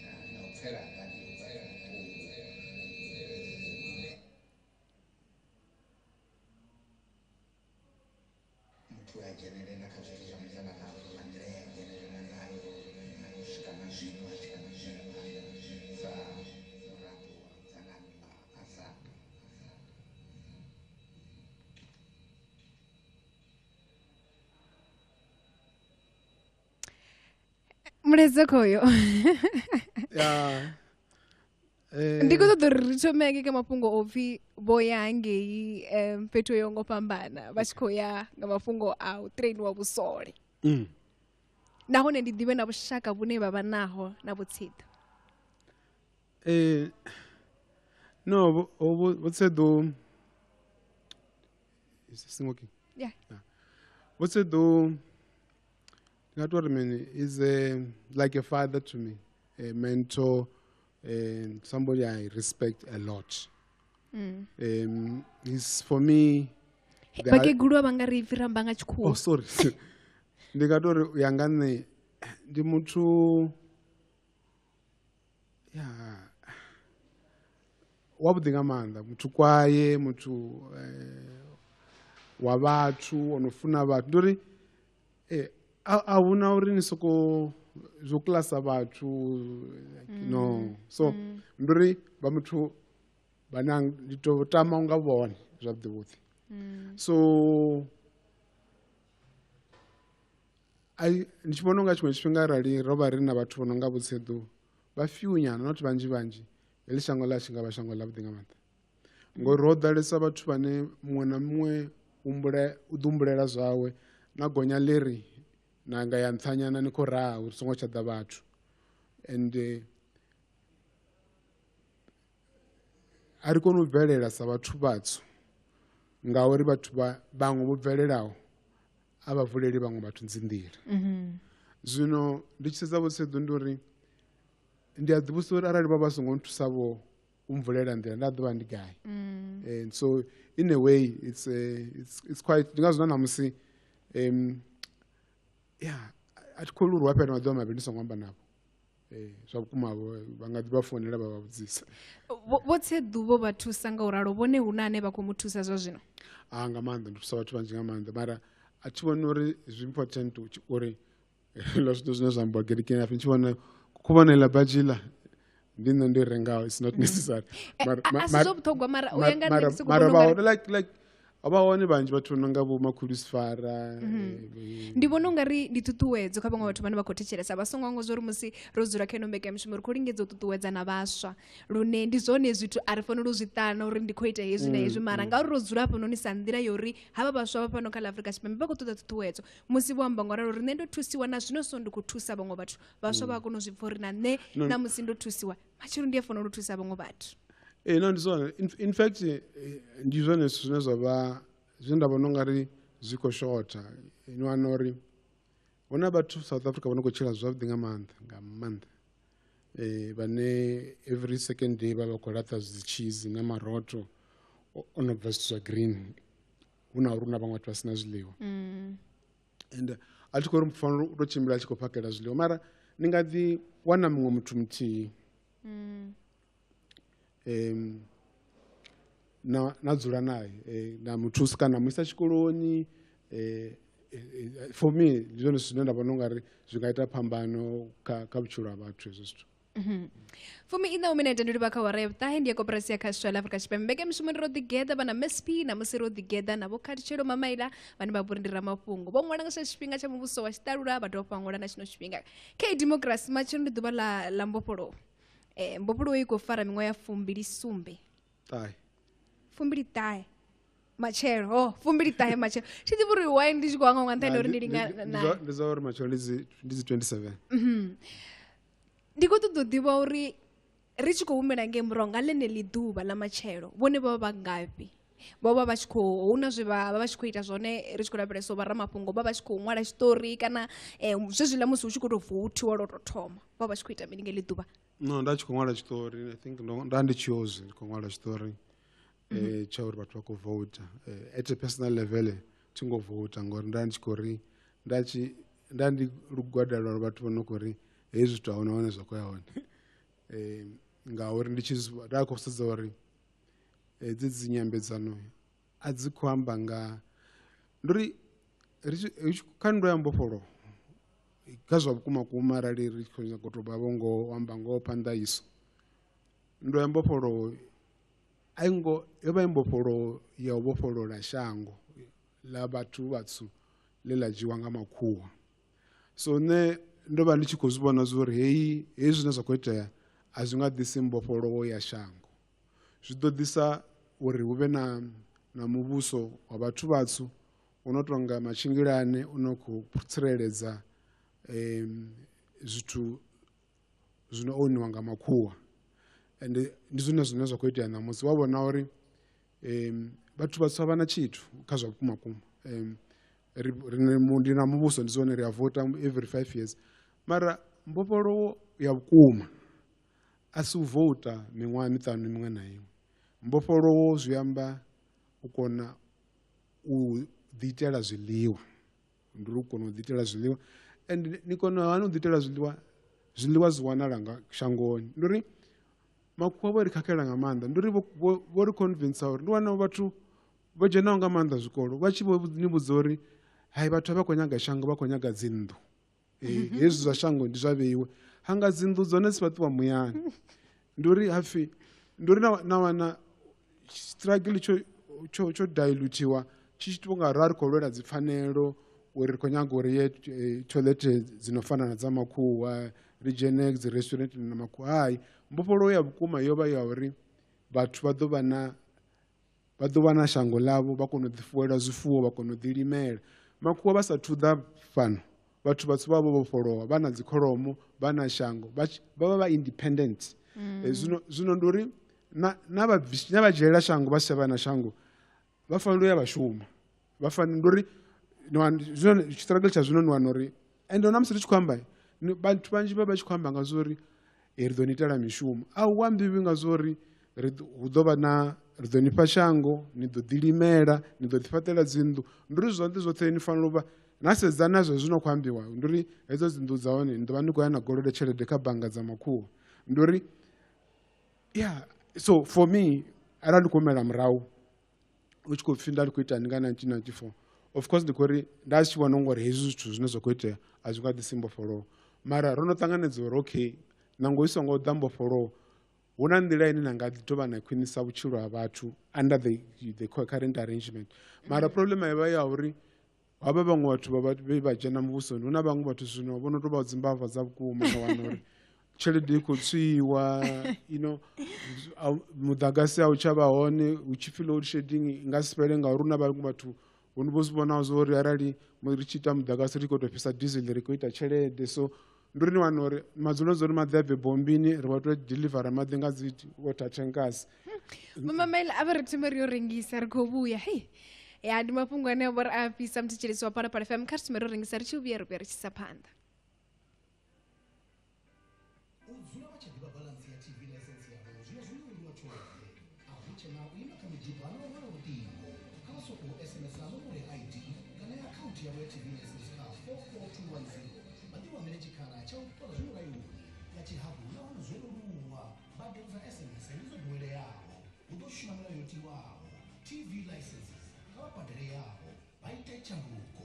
na u pfela vhathu vhuṱungu lune muthu a dzhenelela kha zwithu zwa musalauno nga nḓila ye a dzhenelela ngayo u swika na zwino a tshi kha ḓi bvela phanḓa sa muraḓo wa dzangano ḽa AZAPO. Mulaedza khoyo. Ya. Ndi khou ṱoḓa uri ri thome hangei kha mafhungo o pfhi vho ya hangei fhethu ho yaho nga u fhambana vha tshi khou ya nga mafhungo a u trainiwa vhusole. Nahone ndi ḓivhe na vhushaka vhune vha vha naho na vhutsiḓa. No, vho Tsedu is this working? Yeah. Yeah. Vho Tsedu ndi nga tou ri mini is a, like a father to me, a mentor, and somebody I respect a lot. He's for me. Vhakegulu vha nga ri pfi ramba nga tshikhuwa. Oh, sorry. Ndi nga tou ri u ya nga nṋe ndi muthu ya wavhuḓi nga maanḓa, muthu kwaye, muthu wa vhathu, ono funa vhathu. Ndi uri a huna uri ni soko zwo kilasa vhathu, no. So ndi uri vha muthu vhane ndi to tama unga vhone zwavhuḓi vhuḓi. So ndi tshi vhona unga tshiṅwe tshifhinga arali ro vha ri na vhathu vho no nga vho Tsedu vha few nyana, not vhanzhi vhanzhi, heḽi shango ḽashu nga vha shango ḽavhuḓi nga maanḓa. Ngori ro ḓalesa vhathu vhane muṅwe na muṅwe u ḓi humbulela zwawe, na gonya ḽiri na nga ya nṱha nyana ni khou raha uri songo tsha ḓa vhathu. And a ri koni u bvelela sa vhathu vhatswu ngauri vhathu vhaṅwe vho bvelelaho a vha vuleli vhaṅwe vhathu dzi nḓila. Zwino ndi tshi sedza vho Tsedu ndi uri ndi a ḓivhudzisa uri arali vha vha songo nthusa vho u mvulela nḓila nda ḓovha ndi gai. And so in a way it's quite ndi ngazwo na ṋamusi yeah, a thi kholwi uri wa fhela maḓuvha mavhili ndi songo amba navho. Zwa vhukuma vho vha nga ḓi vha founela vha vha vhudzisa. Vho Tsedu vho vha thusa nga u ralo, vhone hu na ane vha khou mu thusa zwa zwino? Ah, nga maanḓa ndi thusa vhathu vhanzhi nga maanḓa, mara a thi vhoni uri zwi important uri hezwiḽa zwithu zwine zwa ambiwa kerekeni afho, ndi tshi vhona khu vhona iḽa badzhi iḽa ndi nṋe ndo i rengaho, it's not necessary. A si zwa vhuṱhogwa, mara u ya nga nṋe ndi sokou vhona ungari Like vha hone vhanzhi vhathu vho no nga vho Makhulu Sifara. Ndi vhona ungari ndi ṱhuṱhuwedzo kha vhaṅwe vhathu vhane vha khou thetshelesa, vha songo hangwa zwa uri musi ro dzula kha ino mbekanyamushumo ri khou lingedza u ṱuṱuwedza na vhaswa, lune ndi zwone zwithu a ri faneli u zwi ṱana uri ndi khou ita hezwi na hezwi, mara ngauri ro dzula hafhanoni sa nḓila ya uri havha vhaswa vha fhano kha ḽa Afrika Tshipembe vha khou ṱoḓa ṱhuṱhuwedzo. Musi vho amba ngauralo uri nṋe ndo thusiwa na zwino, so ndi khou thusa vhaṅwe vhathu, vhaswa vha a kona u zwi pfa uri na nṋe na musi ndo thusiwa matshelo ndi a fanela u thusa vhaṅwe vhathu. No, ndi zwone. In fact, ndi zwone zwithu zwine zwa vha zwine nda vhona ungari zwi khou shotha. Ni wana uri hu na vhathu South Africa vho no khou tshila zwavhuḓi nga maanḓa, nga maanḓa. Vhane every second day vha vha khou laṱa dzi cheese na marotho o no bva zwithu zwa green, hu na uri hu na vhaṅwe vhathu vha sina zwiḽiwa. And a thi khou ri muthu fanela u tou tshimbila a tshi khou phakhela zwiḽiwa, mara ni nga ḓi wana muṅwe muthu muthihi na dzula naye, na muthusa kana mu isa tshikoloni. For me ndi zwone zwithu zwine nda vhona ungari zwi nga ita phambano kha vhutshilo ha vhathu hezwo zwithu. 14 minete ndi livha kha awara ya vhuṱahe, ndi ya koporasi ya khasho ya Afrika Tshipembe. Mbekanyamushumo ndi ro ḓigeḓa vha na Miss P, na musi ro ḓigeḓa na Vho Khathutshelo Mamaila vhane vha vhori ndi ramafhungo. Vho ṅwala nga tsha tshifhinga tsha muvhuso wa tshiṱalula, vha dovha vha ṅwala na tshino tshifhinga. Kha democracy matshelo ndi ḓuvha ḽa mbofholowo. Mbofholowo i khou fara miṅwaha ya 27. Ṱahe. 27. Matshelo, oh, 29 matshelo. Thi ḓivhi uri why ndi tshi khou hangwa nga nṱhani uri ndi lingana na. Ndi zwa uri matshelo ndi dzi 27. Ndi khou ṱoḓa u ḓivha uri ri tshi khou humela ngei murahu nga ḽeneḽi ḓuvha ḽa matshelo, vhone vho vha ngafhi? Vho vha vha tshi khou hu na zwe vha vha tshi khou ita zwone ri tshi khou lavhelesa vha ramafhungo vha vha tshi khou ṅwala tshiṱori kana zwezwiḽa musi hu tshi khou tou vouthiwa lwo tou thoma vha vha tshi khou ita mini ngeḽi ḓuvha? No, nda tshi khou ṅwala tshiṱori, I think nda ndi tshiozi ndi khou ṅwala tshiṱori tsha uri vhathu vha khou vouta. At a personal level thi ngo vouta ngori nda ndi tshi khou ri nda ndi lugwada lwa vhathu vho no khou ri hezwi zwithu ahuna hone zwa khou ya hone. Ngauri ndi tshi nda khou sedza uri hedzi dzi nyambedzano a dzi khou amba nga ndi uri kha nndwa ya mbofholowo kha zwa vhukuma kuma arali ri khou nyaga u tou vha vho ngoho amba ngoho phanḓa iso, nndwa ya mbofholowo a i ngo yo vha i mbofholowo ya u vhofholola shango ḽa vhathu vhatsu ḽe ḽa dzhiwa nga makhuwa. So nṋe ndo vha ndi tshi khou zwi vhona zwa uri hezwi zwine zwa khou itea a zwi nga ḓisi mbofholowo ya shango, zwi ḓo ḓisa uri hu vhe na muvhuso wa vhathu vhatsu u no tonga matshingilane u no khou tsireledza zwithu zwino oniwa nga makhuwa. And ndi zwone zwine zwa khou itea ṋamusi. Wa vhona uri vhathu vhatsu a vha na tshithu kha zwa vhukuma kuma. Ndi na muvhuso ndi zwone ri a vota every 5 years, mara mbofholowo ya vhukuma a si u vouta miṅwaha miṱanu miṅwe na iṅwe. Mbofholowo zwi amba u kona u ḓiitela zwiḽiwa, ndi uri u kona u ḓiitela zwiḽiwa. And ni kona hani u ḓiitela zwiḽiwa? Zwiḽiwa zwi wanala nga shangoni. Ndi uri makhuwa vho ri khakhela nga maanḓa, ndi uri vho ri convince uri ndi wana vhathu vho dzhenaho nga maanḓa zwikolo vha tshi vho ni vhudza uri hai vhathu a vha khou nyaga shango, vha khou nyaga dzinnḓu. Hezwi zwa shango ndi zwa vheiwe, hanga dzinnḓu dzone dzi fhaṱiwa muyani. Ndi uri hapfi ndi uri na wana struggle tsho dilutiwa tshi tshi nga ra ri khou lwela dzipfanelo uri ri khou nyaga uri ye toilet dzi no fana na dza makhuwa, ri dzhene dzi restaurant na makhuwa. Hai, mbofholowo ya vhukuma yo vha ya uri vhathu vha ḓo vha na shango ḽavho, vha kona u ḓifuwela zwifuwo, vha kona u ḓilimela. Makhuwa vha sa thu ḓa fhano, vhathu vhatsu vha vho vhofholowa, vha na dzikholomo, vha na shango, vha vha vha independent. Zwino ndi uri na vha dzhiela shango vha si tsha vha na shango, vha fanela u ya vha shuma. Vha fanela, ndi uri zwino struggle tsha zwino ni wana uri ende na musi ri tshi khou amba vhathu vhanzhi vha vha tshi khou amba nga zwa uri ri ḓo ni itela mishumo, a hu ambiwi nga zwa uri hu ḓo vha na ri ḓo ni fha shango, ni ḓo ḓilimela, ni ḓo ḓifhaṱela dzinnḓu. Ndi uri zwoṱhe zwoṱhe ni fanela u vha na sedza na zwa zwino khou ambiwa. Ndi uri hedzo dzinnḓu dza hone ni ḓo vha ni khou ya na goloda tshelede kha bannga dza makhuwa. Ndi uri yeah, so for me arali ndi khou humela murahu u tshi khou pfhi nda ndi khou itani nga 1994, of course ndi khou ri nda tshi vhona ngori hezwi zwithu zwine zwa khou itea a zwi nga ḓisi mbofholowo, mara ro no ṱanganedza uri okay nangwe i songo ḓa mbofholowo, hu na nḓila ine na nga ḓi dovha na khwinisa vhutshilo ha vhathu under the current arrangement. Mara problem ya vha ya uri havha vhaṅwe vhathu vhe vha dzhena muvhusoni, hu na vhaṅwe vhathu zwino vho no tou vha dzimbava dza vhukuma, na wana uri tshelede i khou tswiwa, you know, muḓagasi a u tsha vha hone, hu tshi pfhi load shedding i nga si fhele ngauri hu na vhaṅwe vhathu vho zwi vhonaho zwa uri arali ri tshi ita muḓagasi ri khou tou fhisa diesel ri khou ita tshelede. So ndi uri ni wana uri madzulo uri maḓi a bve bombini, ri vha tou delivera maḓi nga dzi water tankers. Mamaila a vha ri thome ri yo rengisa ri khou vhuya. Hei ya ndi mafhungo ane a vha uri a fhisa muthetshelesi wa Phalaphala FM, kha ri thome ri rengisa ri tshi vhuya ri vhuya ri tshi isa phanḓa. U dzula vha tshi ḓivha balance ya TV license yavho zwino zwi leluwa tshoṱhe. A hu tshena u ima kha miduba na u hwala luṱingo. Kha vha sokou SMS nomboro ya ID kana ya akhaunthu yavho ya TV license kha 44210 vha ḓiwanele tshikhala tsha u ṱola zwi mulayoni nga tshihaḓu nahone zwo leluwa. Mbadelo dza SMS ndi dzo ḓoweleaho, hu ḓo shuma milayo yo tiwaho. TV licenses kha vha badele yavho vha ite tshanduko.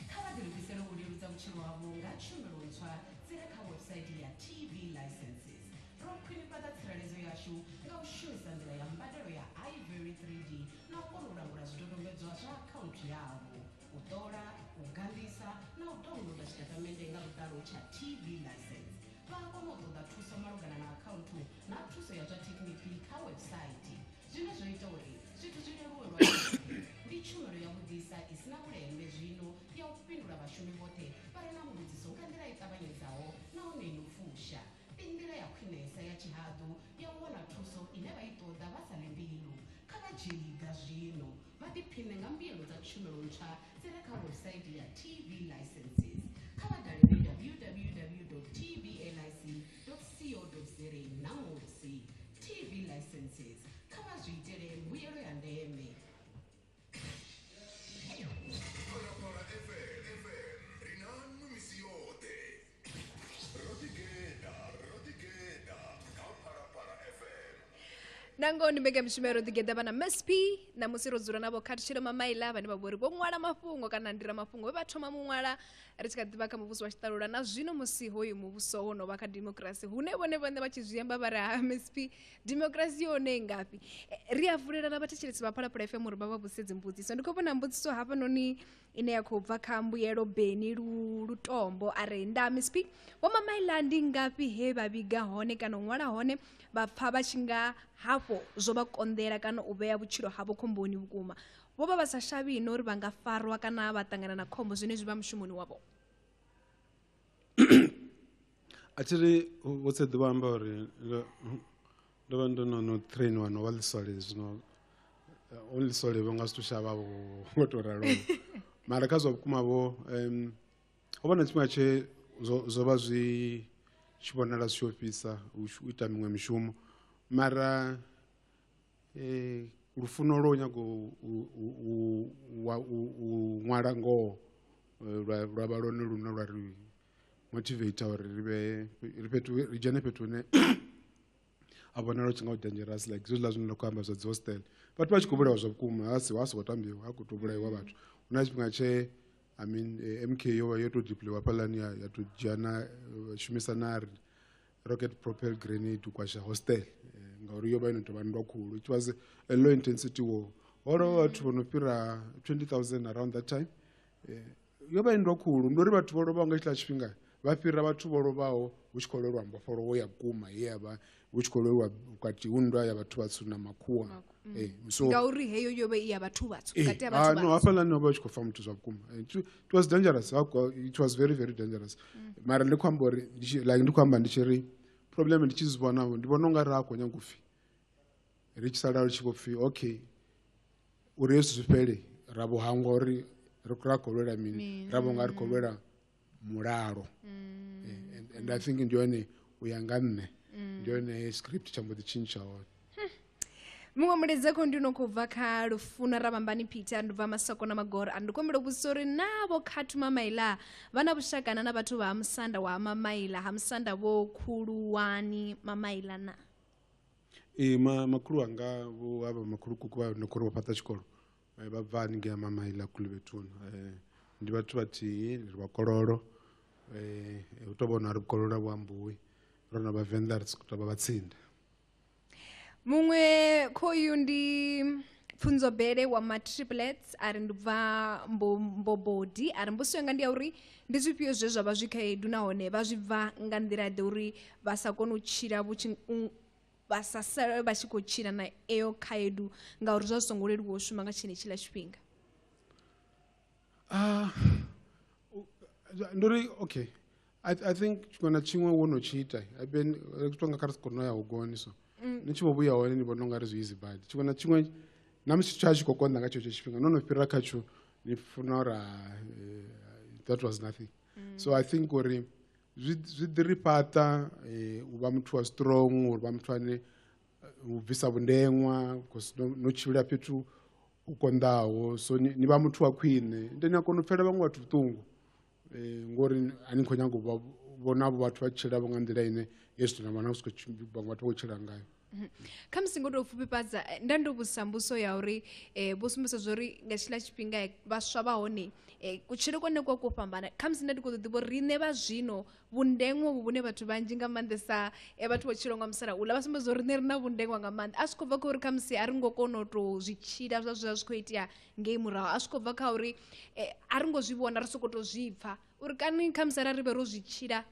Kha vha ḓilugisele u leludza vhutshilo havho nga tshumelo ntswa dzi re kha website ya TV licenses. Ro khwinifhadza tsireledzo yashu nga u shumisa nḓila ya mbadelo ya iVery 3D na u kona u langula zwidodombedzwa zwa akhaunthu yavho, u ṱola, u gandisa na u downloada tshitatamennde nga vhuḓalo tsha TV license. Vha a kona u ṱoḓa thuso malugana na akhaunthu na thuso ya zwa thekhiniki kha website. Zwine zwa ita uri zwithu zwi leluwe lwa tshoṱhe. Ndi tshumelo ya vhuḓisa i si na vhuleme zwino ya u fhindula vhashumi vhoṱhe vha re na mbudziso nga nḓila i ṱavhanyedzaho nahone i no fusha. Ndi nḓila ya khwinesa ya tshihaḓu ya u wana thuso ine vha i ṱoḓa vha sa ḽi mbilu. Kha vha dzhie ḽiga zwino vha ḓiphine nga mbuyelo dza tshumelo ntswa dzi re kha website ya TV Licenses. Kha vha dalele www.tvlic.co.za ṋamusi. TV Licenses, kha vha zwi itele mbuyelo ya ndeme. Phalaphala FM ri na nwi misi yoṱhe. Ro ḓigeḓa, ro ḓigeḓa kha Phalaphala FM. Nangoho ndi mbekanyamushumo ya ro ḓigeḓa vha na msp ṋamusi ro dzula navho Khathutshelo Mamaila vhane vha vhori vho ṅwala mafhungo kana ndira mafhungo vhe vha thoma muṅwala ri tshi kha ḓivha kha muvhuso wa tshiṱalula na zwino musi hoyu muvhuso wo no vha kha democracy hune vhone vhaṋe vha tshi zwi amba vha ri ha msp democracy yone i ngafhi. Ri a vulela na vhathetshelesi vha Phalaphala FM uri vha vha vhudzise dzimbudziso. Ndi khou vhona mbudziso hafhanoni ine ya khou bva kha Mbuyelo Beni Lutombo a re nda msp Vho Mamaila ndi ngafhi he vha vhiga hone kana u ṅwala hone vha pfa vha tshi nga hafho zwo vha konḓela kana u vhea vhutshilo havho khomboni vhukuma? Vho vha vha sa shavhi na uri vha nga farwa kana vha ṱangana na khombo zwenezwi vha mushumoni wavho? A thi ri vho Tsedu vha amba uri ndo vha ndo no trainiwa no vha ḽisole zwino only ḽisole vho nga si to shavha vho ngo to ralo. Mara kha zwa vhukuma vho ho vha na tshifhinga tshe zwo vha zwi tshi vhonala zwi tshi ofhisa u ita miṅwe mishumo, mara lufuno lwo nyaga u ṅwala ngoho lwa vha lwone lune lwa ri motivate uri ri vhe ri fhethu ri dzhene fhethu hune a vhonala u tshi nga u dangerous, like zwezwiḽa zwine nda khou amba zwa dzi hostel. Vhathu vha tshi khou vhulaiwa zwa vhukuma, ha si ha sokou tambiwa, ha khou tou vhulaiwa vhathu. Hu na tshifhinga tshe I mean MK yo vha yo tou deployiwa hafhaḽani ya tou dzhia na shumisa na rocket propel grenade u kwasha hostel ngauri yo vha yo no tou vha nndwa khulu. It was a low intensity war. Ho lovha vhathu vho no fhira 20,000 around that time. Yo vha i nndwa khulu, ndi uri vhathu vho lovhaho nga hetshiḽa tshifhinga vha fhira vhathu vho lovhaho hu tshi khou lwelwa mbofholowo ya vhukuma ye ya vha hu tshi khou lwelwa vhukati hu nndwa ya vhathu vhatswu na makhuwa. So ngauri heyo yo vha i ya vhathu vhatswu vhukati ha vhathu no, vhatswu. Hafhaḽani ho vha hu tshi khou fa muthu zwa vhukuma. It was dangerous. It was very very dangerous. Mara ndi khou amba uri like ndi khou amba ndi tshi ri problem ndi tshi zwi vhona, ndi vhona u nga ri a khou nyaga u pfhi ri tshi sala ri tshi vho pfhi okay uri hezwi zwi fhele ra vho hangwa uri ri ra khou lwela mini, ra vho nga ri khou lwela mulalo. And I think ndi yone u ya nga nṋe ndi yone script tsha mbo ḓi tshintsha hone. Muṅwe mulaedza kho ndi no khou bva kha Lufuno Rabambani Peter, ndi bva Masoko na Magoro. A ndi kombela u vhudzisa uri na vho Khathu Mamaila vha na vhushakana na vhathu vha Musanda wa Mamaila ha Musanda vho Khuluwani Mamaila na? Ee, makhulu anga vho avha makhulukuku vha no khou ri vho fhaṱa tshikolo vha bva haningei ha Mamaila Khuluvhethuni. Ndi vhathu vhathihi, ri vhakololo. Hu tou vhona uri vhukololo a vhu ambiwi, ro no vha Venḓa ri sokou tou vha vhatsinda. Muṅwe khoyu ndi Pfunzo Bele wa Matriplets a ri ndi bva Mbobodi, a ri mbudziso yanga ndi ya uri ndi zwifhio zwe zwa vha zwi khaedu nahone vha zwi bva nga nḓila ḓe uri vha sa kone u tshila vha sa sale vha tshi khou tshila na eyo khaedu ngauri zwa zwi songo leluwa u shuma nga tshenetshiḽa tshifhinga. Ndi uri okay I think tshiṅwe na tshiṅwe wo no tshi ita, I've been ri tonga kha ri si kone u ya hogoni so ni tshi vho vhuya hone ni vhona ungari zwi easy badi. Tshiṅwe na tshiṅwe na musi tsha tshi khou konḓa nga tshetsho tshifhinga no no fhira khatsho ni funa uri that was nothing. So I think uri zwi ḓi ri fhaṱa u vha muthu wa strong, uri vha muthu ane u bvisa vhundeṅwa because no tshila fhethu hu konḓaho, so ni vha muthu wa khwine, then ni a kona u pfela vhaṅwe vhathu vhuṱungu ngori a ni khou nyaga u vha vhona avho vhathu vha tshila vho nga nḓila ine hezwi na vhona vhaṅwe vhathu vha khou tshila ngayo. Kha musi ngo tou pfufhifhadza, nda ndo vhudzisa mbudziso ya uri vho sumbedzisa zwa uri nga tshiḽa tshifhinga vhaswa vha hone kutshilele kwone kwa kwo fhambana. Kha musi nda ndi khou ḓo ḓivha uri riṋe vha zwino vhundeṅwa uvhu vhune vhathu vhanzhi nga maanḓesa vhathu vho tshila nga musalauḽa vha sumbedza uri riṋe ri na vhundeṅwa nga maanḓa. A zwi khou bva kha uri khamusi a ri ngo kona u tou zwi tshila zwa zwi khou itea ngei murahu, a zwi khou bva kha uri a ri ngo zwi vhona, ri sokou tou zwi pfa uri kani khamusi arali ri vhe ro zwi tshila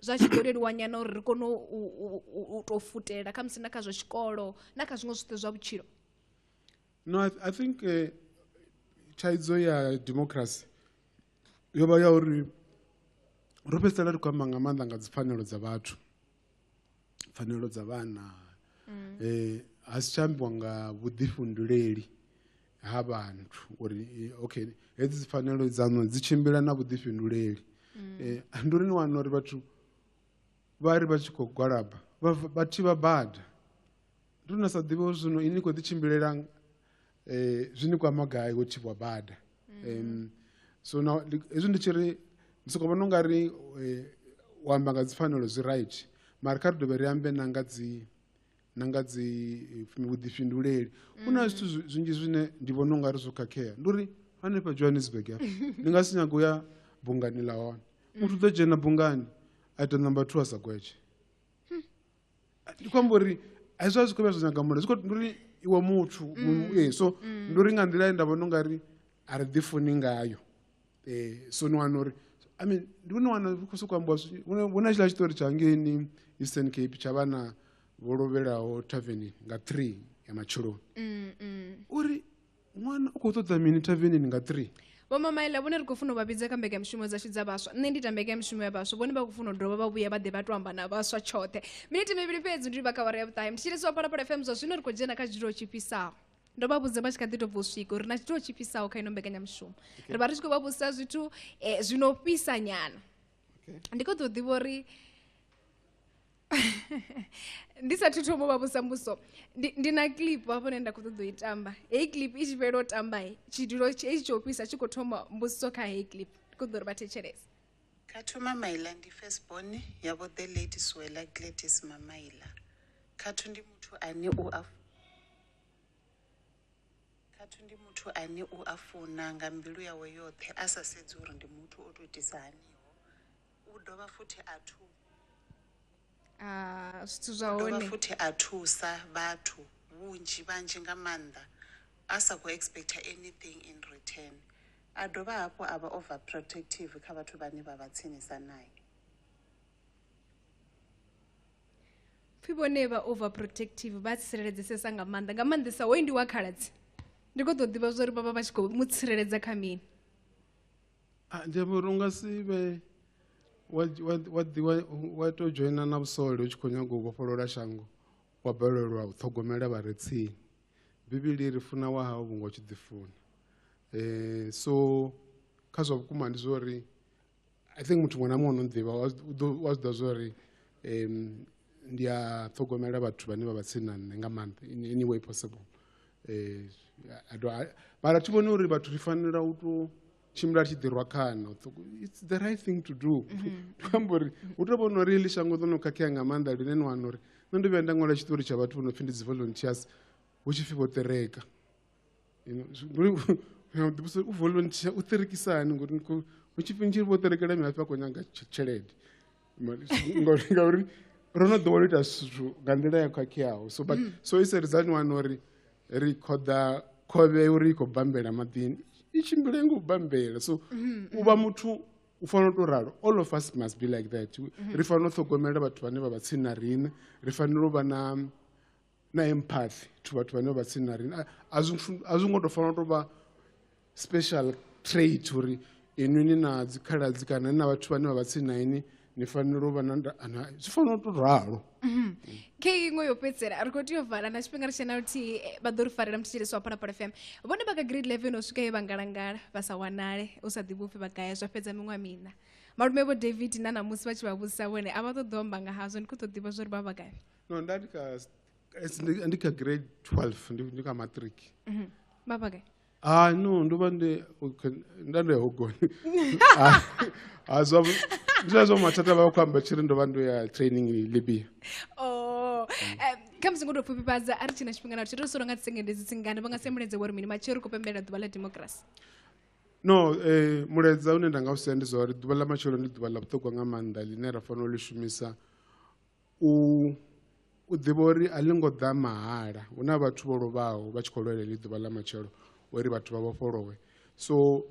Zwa tshi ḓo leluwa nyana uri ri kone u tou futela khamusi na kha zwa tshikolo na kha zwiṅwe zwithu zwa vhutshilo. No, I think thaidzo ya democracy yo vha ya uri ro fhedzisela ri khou amba nga maanḓa nga dzipfanelo dza vhathu, pfanelo dza vhana, ha si tsha ambiwa nga vhuḓifhinduleli ha vhathu uri okay hedzi dzipfanelo dzaṋu dzi tshimbila na vhuḓifhinduleli. Ndi uri ni wana uri vhathu vha ri vha tshi khou gwalaba vha thivha bada, ndi na sa ḓivha zwino ini khou ḓi tshimbilela zwi ni kwama gai ho thivhiwa bada. So now hezwi ndi tshi ri ndi soko vhona ungari u amba nga dzipfanelo zwi right, mara kha ri dovhe ri ambe na nga dzi vhuḓifhinduleli. Hu na zwithu zwinzhi zwine ndi vhona ungari zwo khakhea. Ndi uri hanefha Johannesburg hafha ndi nga si nyago ya bungani ḽa hone, muthu ḓo dzhena bungani a ita number 2 a sa gwetshe. Ndi khou amba uri hezwo a zwi khou vhuya zwa nyaga mulayo, zwi khou ndi uri iwe muthu so ndi uri nga nḓila ine nda vhona ungari a ri ḓifuni ngayo. So ni wana uri I mean ndi ni wana khou sokou ambiwa hu na tshiḽa tshiṱori tsha hangeini Eastern Cape tsha vhana vho lovhelaho tavernini nga 3 ya matsheloni, uri ṅwana u khou ṱoḓa mini tavernini nga 3. Vho Mamaila vhone ri khou funa u vha vhidza kha mbekanyamushumo dzashu dza vhaswa. Nṋe ndi ita mbekanyamushumo ya vhaswa, vhone vha khou funa u dovha vha vhuya vha ḓe vha to amba na vhaswa tshoṱhe. Miniti mivhili fhedzi ndi vha kha awara ya vhuṱahe. Mthetshelesi wa Phalaphala FM, zwa zwino ri khou dzhena kha tshidulo tshi fhisaho. Ndo vha vhudza vha tshi kha ḓi tou bva u swika uri na tshidulo tshi fhisaho kha ino mbekanyamushumo. Ri vha ri tshi khou vha vhudzisa zwithu zwi no fhisa nyana. Ndi khou ḓo ḓivha uri ndi sathu thoma vha vhusa mbuso ndi na clip hafho nṋe nda khou ṱoḓa u i tamba. Heyi clip i tshi fhela u tamba tshidulo hetshi tsho fhisa tshi khou thoma mbudziso kha heyi clip. Ndi khou ḓo uri vha thetshelese. Khathu Mamaila ndi firstborn ya vho the late Suela Gladys Mamaila. Khathu ndi muthu ane u a Khathu ndi muthu ane u a funa nga mbilu yawe yoṱhe a sa sedzi uri ndi muthu o tou itisa haniho. U dovha futhi a thu zwithu zwa hone. Dovha futhi a thusa vhathu vhunzhi vhanzhi nga maanḓa a sa khou expecta anything in return. A dovha hafhu a vha overprotective kha vhathu vhane vha vha tsinisa naye. Pfhi vhone vha overprotective vha tsireledzesesa nga maanḓa, nga maanḓesa hoyu ndi wa khaladzi. Ndi khou ḓo ḓivha zwa uri vha vha vha tshi khou mu tsireledza kha mini. Ndi amba uri u nga si vhe wa tou dzhoina na vhusole u tshi khou nyaga u vhofholola shango wa balelwa u ṱhogomela vha re tsini. Bivhili ri funa wa hau vhunga u tshi ḓi funa. So kha zwa vhukuma ndi zwa uri I think muthu muṅwe na muṅwe ono nḓivha wa zwi ḓivha zwa uri ndi a ṱhogomela vhathu vhane vha vha tsini na nṋe nga maanḓa in any way possible. Mara thi vhoni uri vhathu ri fanela u tou tshimbila ri tshi ḓirwa khana. It's the right thing to do. Ndi amba uri u tou vhona uri heḽi shango ḽo no khakhea nga maanḓa lune ni wana uri nṋe ndo vhuya nda ṅwala tshiṱori tsha vhathu vho no pfhi ndi dzi volunteers hu tshi pfhi vho ṱereka. U volunteer u ṱerekisani ngori hu tshi pfhi vho ṱerekela mihafhi a khou nyaga tshelede. Ngauri ro no ḓowela u ita zwithu nga nḓila yo khakheaho. So but so it's a result ni wana uri ri khoḓa khovhe uri i khou bambela maḓini, i tshimbile ngo bambela. So u vha muthu u fanela u tou ralo. All of us must be like that. Ri fanela u ṱhogomela vhathu vhane vha vha tsini na riṋe, ri fanela u vha na empathy to vhathu vhane vha vha tsini na riṋe. A zwi ngo tou fanela u tou vha special trait uri inwi ni na dzikhaladzi kana ni na vhathu vhane vha vha tsini na ini ni fanela u vha na zwi fanela u tou ralo. Khe iṅwe yo fhedzisela ri khou tea u vala na tshifhinga ri tshena luthihi vha ḓo ri farela muthetshelesi wa Phalaphala FM. Vhone vha kha grade 11 u swika he vha ngalangala vha sa wanale u sa ḓivhi upfhi vha gai zwa fhedza miṅwaha miṋa. Malume vho David na ṋamusi vha tshi vha vhudzisa vhone a vha ṱoḓi u amba nga hazwo, ndi khou ṱoḓa ḓivha zwa uri vha vha gai. No, nda ndi kha grade 12 ndi kha matric. Vha vha gai? No, ndo vha ndi nda ndo ya hogoni. Zwa ndi zwa mathata vha khou amba tshiri ndo vha ndo ya training Libya. Kha musi ngo tou pfufhifhadza a ri tshina tshifhinga na tshithu ri nga tsengedzi tsingani vha nga sia mulaedza wa uri mini matshelo ri khou pembelela ḓuvha ḽa democracy. No, mulaedza une nda nga u sia ndi zwa uri ḓuvha ḽa matshelo ndi ḓuvha ḽa vhuṱhogwa nga maanḓa ḽine ra fanela u ḽi shumisa u ḓivha uri a ḽi ngo ḓa mahala. Hu na vhathu vho lovhaho vha tshi khou lwela heḽi ḓuvha ḽa matshelo uri vhathu vha vhofholowe. So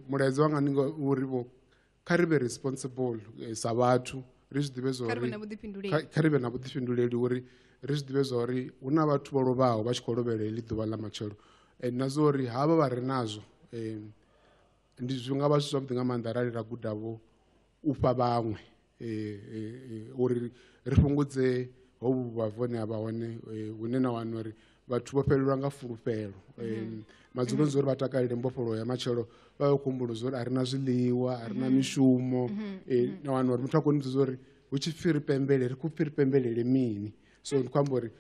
mulaedza wanga ndi uri vho kha ri vhe responsible sa vhathu, Ri zwi ḓivhe zwa Kha ri vhe uri na vhuḓifhinduleli. Kha ri vhe na vhuḓifhinduleli uri ri zwi ḓivhe zwa uri hu na vhathu vho lovhaho vha tshi khou lovhela heḽi ḓuvha ḽa matshelo. And na zwa uri havha vha re nazwo ndi zwi nga vha zwithu zwavhuḓi nga maanḓa arali ra guda vho u fha vhaṅwe, uri ri fhungudze hovhu vhuvhavu hune ha vha hone, hune na wana uri vhathu vho fhelelwa nga fulufhelo. Madzuloni zwa uri vha takalele mbofholowo ya matshelo, vha vha khou humbula zwa uri a ri na zwiḽiwa, a ri na mishumo. Na wana uri muthu a koni u zwa uri hu tshi pfhi ri pembele, ri khou pfhi ri pembelele mini. So ndi khou amba uri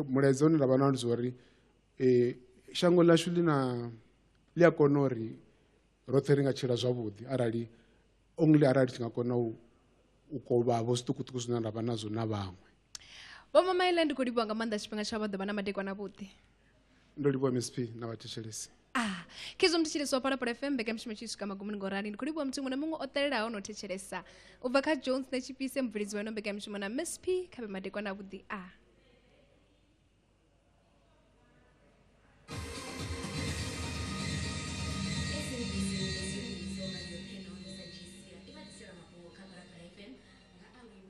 mulaedza une nda vha nawo ndi zwa uri shango ḽashu ḽi a kona uri roṱhe ri nga tshila zwavhuḓi arali only arali tshi nga kona u kovha vho zwiṱukuṱuku zwine ra vha nazwo na vhaṅwe. Vho Mamaila, ndi khou livhuwa nga maanḓa tshifhinga tsha vha ḓo vha na madekwana avhuḓi. Ndo livhuwa Miss P na vhathetshelesi. Khezwo muthetshelesi wa Phalaphala FM, mbekanyamushumo tshi swika magumoni ngo rali. Ndi khou livhuwa muthu muṅwe na muṅwe o ṱalelaho no thetshelesa u bva kha Jones na Tshipise, mubveledzi wa ino mbekanyamushumo, na Miss P. Kha vhe madekwana avhuḓi. A SABC News Radio Panel SAGC i vha ḓisela mafhungo kha Phalaphala FM nga awiri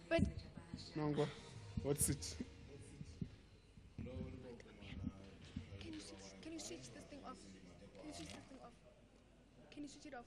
But Alex Chapasha. Nangwa, what's it? Can you switch this thing off? Can you switch this thing off? Can you switch it off?